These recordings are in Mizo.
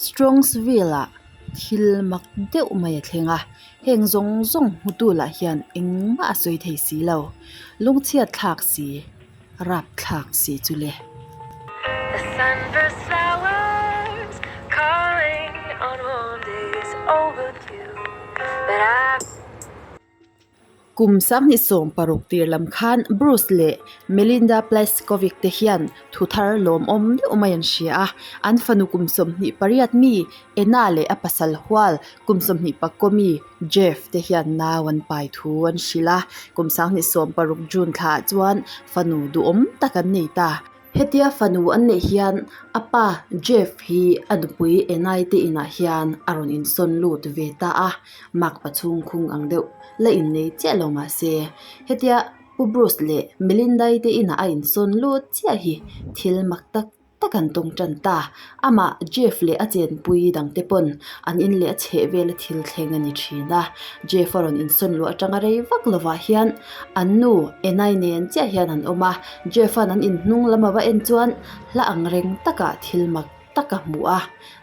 Strongsville ah thil mak deuh mai a thleng a heng zawng zawng hmutu lah hian engmah a sawi thei si lo lungchhiat thlak si rap thlak si chu le. Kum 2016 tir lam khan Bruce leh Melinda Pleskovic te hian thu thar lawmawm deuh mai an hria a, an fanu kum 28 mi Anna leh a pasal hual kum 21 mi Jeff te hian nau an pai thu an hrilh a, kum 2016 June thlaah chuan fanu duhawm tak an nei ta. Hetia fanu an neih hian a pa Jeff hi a nupui Enai te inah hian a rawn insawn lut ve ta a, makpa chhungkhung ang deuh la innei chiah lo mah se hetia Pu Bruce leh Melinda-i te inah a insawn lut chiah hi thil mak tak tak an tawng tan ta. Amah Jeff leh a chenpui dangte pawn an in leh a chheh vela thil thleng a ni thin a, Jeff a rawn insawn luh atanga rei vak lovah hian an nu Enai nen chiah hian an awm a, Jeff-a'n an inhnung lam a va en chuan hla ang reng takah thil mak tak a hmu a,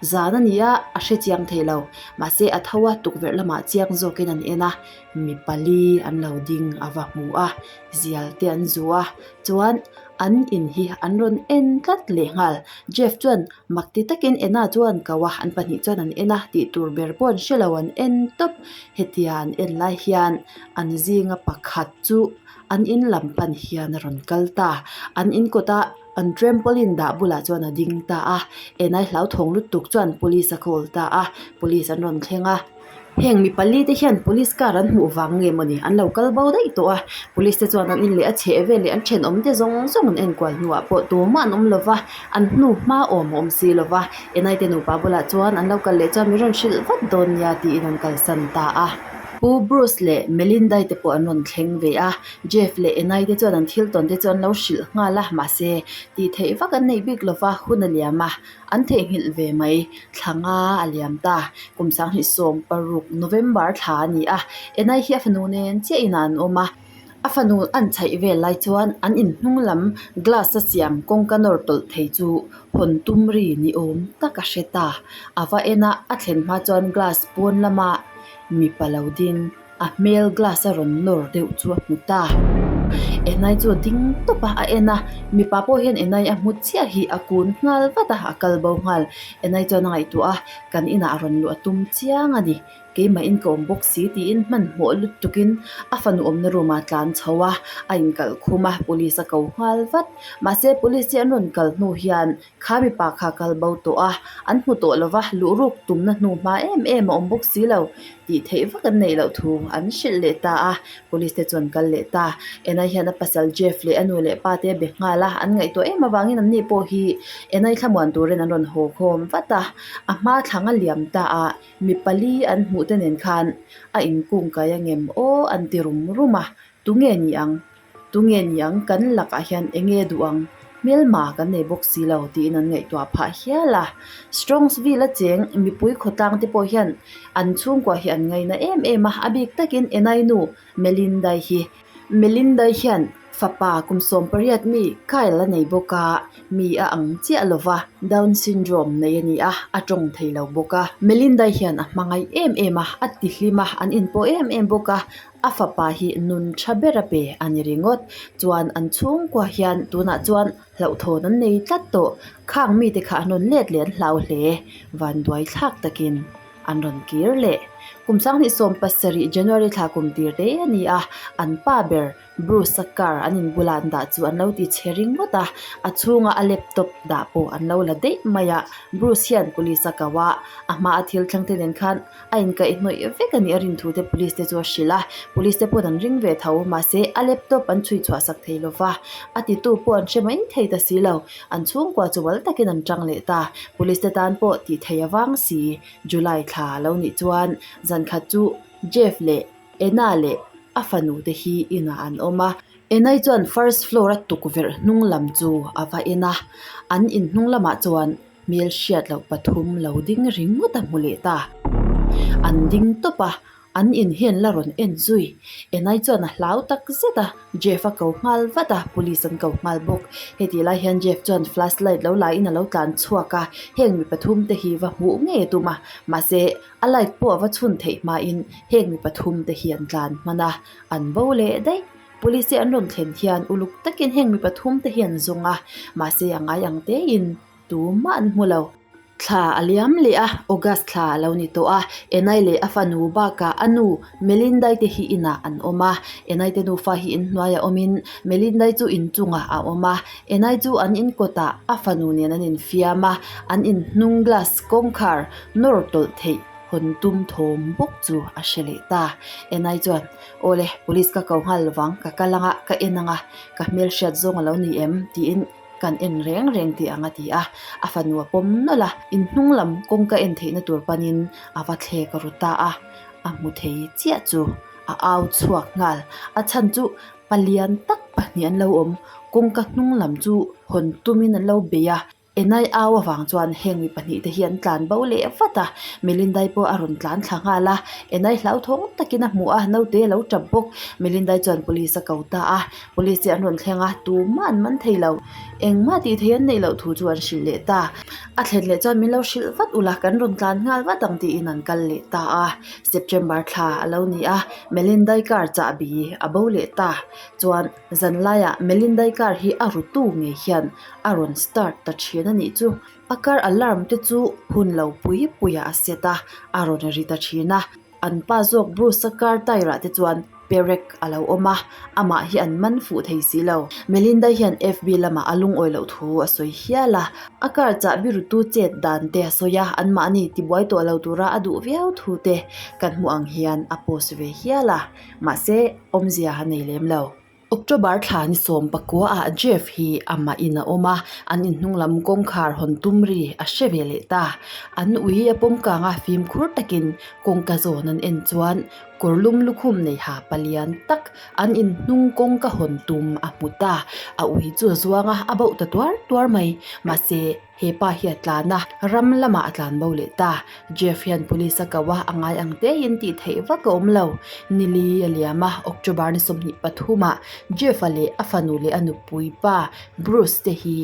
zan a ni a, a hre chiang thei lo. Mahse a tho a, tukverh lamah chiang zawkin an en a, mi pali an lo ding a va hmu a, zial te an zu a, chuan an in hi an rawn en tlat leh nghal. Jeff chuan mak ti takin Enna chu an ko a, an pahnih chuan an en a, tih tur ber pawh an hre lo, an en tawp. Hetia an en lai hian an zinga pakhat chu. An in lam pan hian a rawn kal ta. An in kawta an trampoline dah bulah chuan a ding ta a. Enai hlauthawng lutuk chuan police a call ta a. Police an rawn thleng a. Heng mi pali te hian police car an hmuh vang nge mawni an lo kal bo daih tawh a. Police te chuan an in leh a chheh vel leh an thenawm te zawng zawng an enkual hnuah pawh tumah an awm lo va, an hnu hma awm a awm si lo va. Enai te nupa bulah chuan an lo kal leh chuan min rawn hrilh vat dawn nia tiin an kalsan ta a. Pu Bruce leh Melinda-i te pawh an rawn thleng ve a, Jeff leh Enai te chuan an thil tawn te chu an lo hrilh nghal a, mahse tih theih vak an nei bik lo va, hun a liam a, an theihnghilh ve mai. Thla nga a liam ta, kum 2016 November thla a ni a, Enai hi a fanu nen chiah inah an awm a, a fanu an chhaih vel lai chuan an inhnung lam glass a siam kawngka nawr tawlh thei chu hawn tum ri ni awm tak a hre ta, a va en a, a thlen hma chuan glass pawn lama Mipa lo ding, a hmel glass a rawn nawr deuh chu a hmu ta. Enai chu a ding tawp a, a en a, mipa pawh hian Enai a hmu chiah hi a kun nghal vat a, a kal bo nghal. Enai chuan a ngaihtuah a, kan inah a rawn luh a tum chiang a ni, keimahin ka awm bawk si tiin hmanhmawh lutukin a fanu awmna room ah a tlan chho a, a inkalh khum a, police a ko nghal vat. Mahse police hi an rawn kal hnu hian Kha mipa kha kal bo tawh a, an hmu tawh lo va, luh ruk tumna hnu hma em em a awm bawk si lo tih theih vak an neih loh thu an hrilh leh ta a, police te chu an kal leh ta. Enai hian a pasal Jeff leh a nu leh pa te a be nghal a, an ngaihtuah em avangin anni pawh hi Enai thlamuan turin an rawn haw khawm vat a, a hma thlang a liam ta a, mi pali an hmuh te nen khan a inkungkai a ngem aw an ti rum rum a, tunge ni ang? Tunge ni ang kan lakah hian eng nge duh ang? Hmelma kan nei bawk si lo tiin an ngaihtuah phah hial a. Strongsville a cheng mipui khawtlang te pawh hian an chhungkua hi an ngaina em em a, a bik takin Enai nu Melinda-i hi. Melinda-i hian fapa kum 18 mi Kyle a nei bawk a, mi a ang chiah lo va, Down syndrome nei a ni a, a tawng thei lo bawk a. Melinda-i hian a hmangaih em em a, a ti hlim a, an inpawh em em bawk a. A fapa hi nun tha ber a pe a ni ringawt. Chuan an chhungkua hian tunah chuan hlauhthawn an nei tlat tawh. Khang mite kha an rawn let leh an hlau hle. Vanduai thlak takin an rawn kir leh. Kum 2017 January thla kum tir te a ni a, an pa ber Bruce-a car an in bula an dah chu an lo ti chhe ringawt a, a chhunga a laptop dah pawh an lo la daih mai a. Bruce hian police a ko a, a hmaa thil thleng te nen khan A inkaihhnawih vek a nih a rin thu te police te chu a hrilh a, police te paw'n an ring ve tho, mahse a laptop an chhui chhuah sak thei lo va, a titu pawh an hre mai thei ta si lo, an chhungkua chu wal takin an tang leh ta, police te tan pawh tih thei a vang si, July thla a lo nih chuan zan khat chu Jeff leh Ena leh a fanu te hi inah an awm a, Enai chuan first floor a tukverh hnung lam chu a va en a, an in hnung lamah chuan Hmel hriat loh pathum lo ding ringawt a hmu leh ta. An ding tawp a, An in hi an la rawn en zui. Enai chuan a hlau tak zet a, Jeff a ko nghal vat a, police an ko nghal bawk. Hetih lai hian Jeff chuan flash light lo laiin a lo tlan chhuak a, heng mi pathum te hi va hmuh ngei a tum a, mahse a light pawh a va chhun theih hmain heng mi pathum te hi an tlan hman a, an bo leh daih. Police te an rawn thlen hian uluk takin heng mi pathum te hi an zawng a, mahse a ngai ang tein tumah an hmu lo. Thla a liam leh a, August thla a lo ni tawh a, Enai leh a fanu bakah a nu Melindai te hi inah an awm a, Enai te nufa hi inhnuaiah awmin Melindai chu inchungah a awm a, Enai chu an inkawtah a fanu nen an infiam a, an inhnung glass kawngkhar nawr tawlh theih hawn tum thawm bawk chu a hre leh ta. Enai chuan, Awle, police ka ko nghal lovang, ka kal anga, ka en anga, ka hmelhriat zawng a lo ni em? tiin kan en reng reng tih ang a ti a, a fanu a pawm nawlh a, inhnung lam kawngka en theihna tur panin a va thlek ru ta a, a hmu thei chiah chu a au chhuak nghal, a chhan chu palian tak pahnih an lo awm, kawngka hnung lam chu hawn tumin an lo bei a. Enai au avang chuan heng mi pahnih te hi an tlan bo leh vat a, Melindai pawh a rawn tlan thla nghal a, Enai hlauthawng takin a hmu a, naute a lo tap bawk. Melindai chuan police a ko ta a, police te an rawn thleng a, tumah an man thei lo. Engmah tih theih an neih loh thu chu an hrilh leh ta. A thlen leh chuan min lo hrilh vat ula, kan rawn tlan nghal vat ang tiin an kal leh ta a. September thla a lo ni a, Melindai car chahbi a bo leh ta. Chuan zanlaiah Melindai car hi a rutu ngei hian a rawn start ta thin a nih chu. A car alarm te chu hun lo pui puiah a set a, a rawn ri ta thin a. An pa zawk Bruce-a car tyre ah te chuan perek a lo awm a, amah hi an man fuh thei si lo. Melinda hian FB lamah a lungawi loh thu a sawi hial a, a car chahbi rutu chet dan te a sawi a, anmahni tibuai tawh lo tura a duh viau thu te kan hmuh ang hian a post ve hial a, mahse awmzia a nei lem lo. October thla ni sawm pakua ah Jeff hi amah in a awm a, an inhnung lam kawngkhar hawn tum ri a hre ve leh ta. An ui a pawm kang a fimkhur takin kawngka zawn an en chuan kawr lum lukhum nei ha palian tak an inhnung kawngka hawn tum a hmu ta. A ui chu a zuang a, a bauh ta tuar tuar mai. Mahse he pa hi a tlan a, ram lamah a tlan bo leh ta. Jeff hian police a ko a, a ngai ang tein tih theih vak a awm lo. Nili a liam a, October ni 23 ah Jeff-a leh a fanu leh a nupui pa Bruce te hi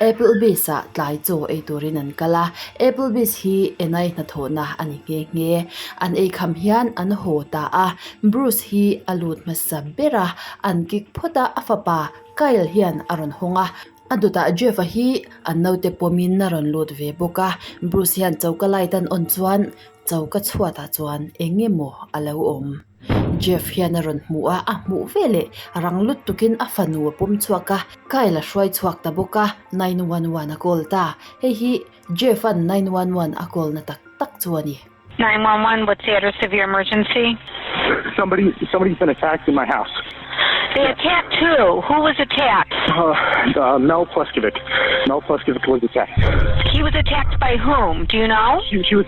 Applebee's ah tlai chaw ei turin an kal a, Applebee's hi Enai hnathawhna a ni nghe nghe. An ei kham hian an haw ta a, Bruce hi a lut hmasa ber a, an kick phawt a, a fapa Kyle hian a rawn hawng a. A dawtah Jeff-a hi an naute pawmin a rawn lut ve bawk a, Bruce hian choka light an on chuan choka chhuatah chuan eng emaw a lo awm. Jeff hian a rawn hmu a, a hmuh veleh rang lutukin a fanu a pawm chhuak a, Kyle a hruai chhuak ta bawk a, 911 a call ta. Hei hi Jeff-a'n 911 a call na tak tak chu a ni. 911, what's the address of your emergency? Somebody, somebody's been attacked in my house. They attacked who? Who was attacked? Uh, uh, Mel Pleskovic. Mel Pleskovic was attacked. He was attacked by whom? Do you know? She, she was.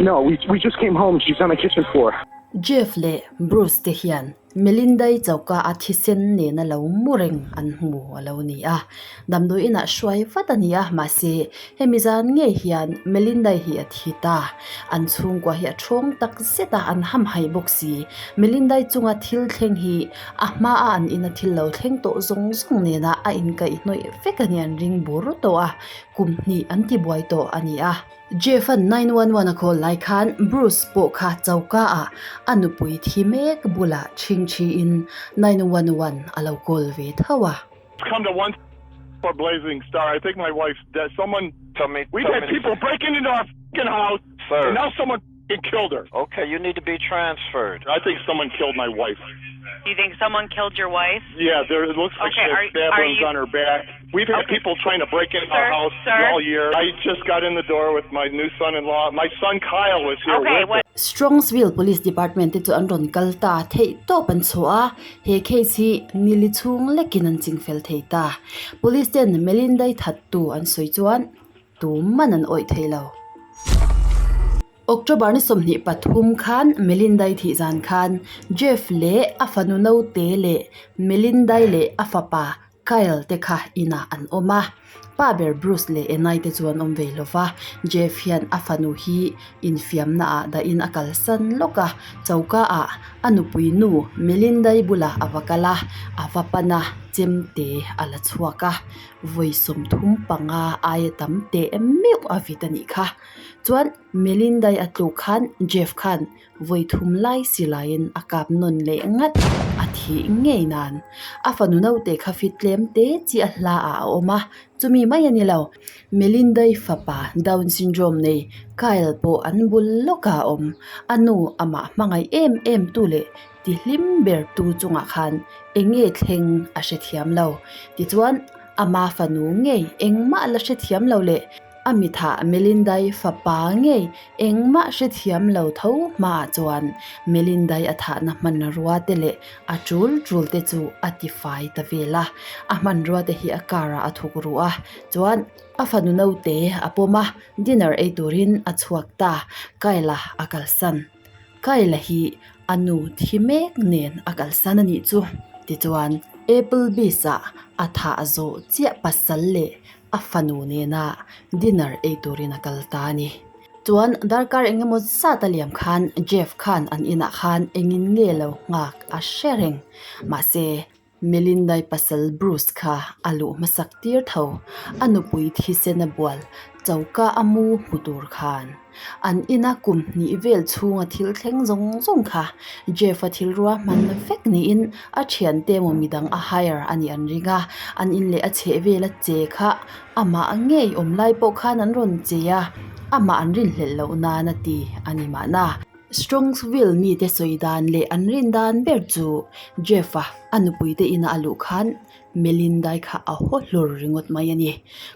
No, we, we just came home. She's on the kitchen floor. Jeff leh Bruce te hian Melindai choka a thisen nena lo mu reng an hmu a lo ni a. Damdawi inah hruai vat a ni a, mahse hemi zan ngei hian Melindai hi a thi ta. An chhungkua hi a thawng tak zet a, an hamhaih bawk si. Melindai chunga thil thleng hi a hmaa an ina thil lo thleng tawh zawng zawng nena a inkaihhnawih vek a ni an ring bur tawh a, kum hnih an tibuai tawh a ni a. Jeff-a'n 911 a call lai khan Bruce pawh kha choka ah a nupui thi mek bulah chhingchhiin 911 a lo call ve tho a. Come to one for Blazing Star. I think my wife's dead. Someone Tell me. We've tell had me people breaking into our fing house, Sir. and now someone fing killed her. Okay, you need to be transferred. I think someone killed my wife. You think someone killed your wife? Yeah, there. It looks like Okay, she has are- stab are wounds you- on her back. We've had Okay. people trying to break into Sir, our house sir. all year. I just got in the door with my new son-in-law. My son Kyle was here Okay, with what Strongsville Police Department te chu an rawn kal ta theih tawp an chhuah a, he case hi nili chhung lekin an chingfel thei ta. Police ten Melindai thattu an sawi chuan tumman an awih thei lo. October ni 23 khan Melindai thih zan khan Jeff leh a fanu naute leh Melindai leh a fapa Kyle te kha inah an awm a. Pa ber Bruce leh Enai te chu an awm ve lo va, Jeff hian a fanu hi infiamna ah dahin a kalsan lawk a, choka ah a nupui nu Melinda-i bulah a va kal a, a va pan a, chemte a la chhuak a, vawi 35 aia tam teh meuh a vit a nih kha. Chuan Melinda-i a tluk khan Jeff khan vawi thum lai silaiin a kap nawn leh ngat a thih ngei nan. A fanu naute kha fit tlem te chi a hla ah a awm a, chumi mai a ni lo. Melinda-i fapa Down syndrome nei Kyle pawh an bul lawkah a awm. A nu amah hmangaih em em tu leh ti hlim ber tu chungah khan eng nge thleng a hrethiam lo. Tichuan, ama fanu ngei engmah la hrethiam lo leh A mithah Melindai fapa ngei engmah hrethiam lo tho hmaah chuan Melindai a thahna hmanrua te leh a tul tul te chu a tifai ta vel a. A hmanrua te hi a car ah a thuk ruh a, chuan a fanu naute a pawm a, dinner ei turin a chhuak ta. Kyle-a a kalsan. Kyle-a hi a nu thi mek nen a kalsan a nih chu. Tichuan Applebee's ah a thah zawh chiah pasal leh a fanu nena dinner ei turin a kal ta a ni. Chuan darkar eng emaw zat a liam khan Jeff khan an inah khan engin nge lo nghak a hre reng. Mahse, Melinda-i pasal Bruce kha a luh hmasak tir tho. A nupui thisen a bual choka a mu hmu tur khan. An ina kum hnih vel chhunga thil thleng zawng zawng kha Jeff-a thil ruahmanna vek niin a thiante emaw midang a hire a nih an ring a, an in leh a chheh vel a che kha amah ngei awm lai pawh khan an rawn che a, amah an rinhlelh loh nan a ti a ni mahna. Strongsville mite sawi dan leh an rin dan ber chu Jeff-a a nupuite ina a luh khan Melindai kha a haw hlur ringawt mai a ni.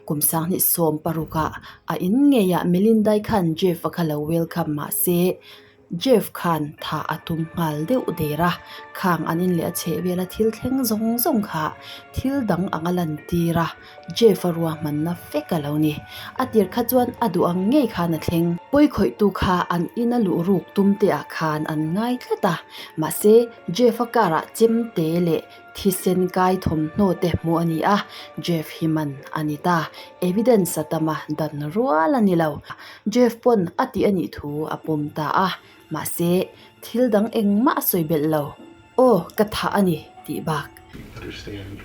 Kum 2016 ah a in ngeiah Melindai khan Jeff-a kha lo welcome mah se Jeff khan thah a tum nghal deuh der a, khang an in leh a chheh vela thil thleng zawng zawng kha thil dang ang a lantir a, Jeff-a ruahmanna vek a lo ni. A tir kha chuan a duh ang ngei khan a thleng. Pawikhawihtu kha an ina luh ruk tum te ah khan an ngai tlat a, mahse Jeff-a car ah chemte leh Thisen kai thawmhnaw te hmuh a ni a, Jeff hi man a ni ta. Evidence a tam a, dan rual a ni lo. Jeff pawn a tih a nih thu a pawm ta a, mahse thil dang engmah a sawi belh lo. Aw, ka thah a ni tih bak. Understand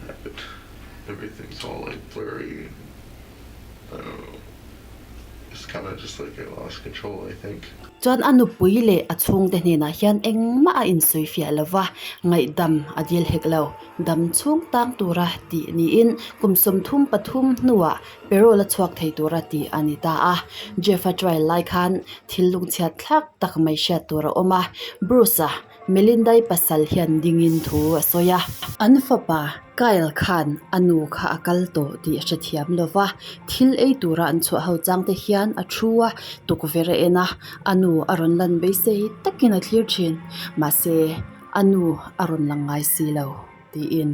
that everything's all like blurry and I don't know it's kinda just like I lost control I think. Chuan a nupui leh a chhungte hnenah hian engmah a insawi fiah lo va, ngaihdam a dil hek lo. Dam chhung tang tura tih niin kum 33 hnuah parole a chhuak thei tura tih a ni ta a. Jeff-a trial lai khan thil lungchhiat thlak tak mai hriat tur a awm a, Bruce-a Melinda-i pasal hian dingin thu a sawi a. An fapa Kyle khan a nu kha a kal tawh tih a hrethiam lo va, thil ei tura an chhuah ho chang te hian a thu a, tukverh a en a, a nu a rawn lan beisei takin a thlir thin. Mahse, a nu a rawn lang ngai si lo, tiin.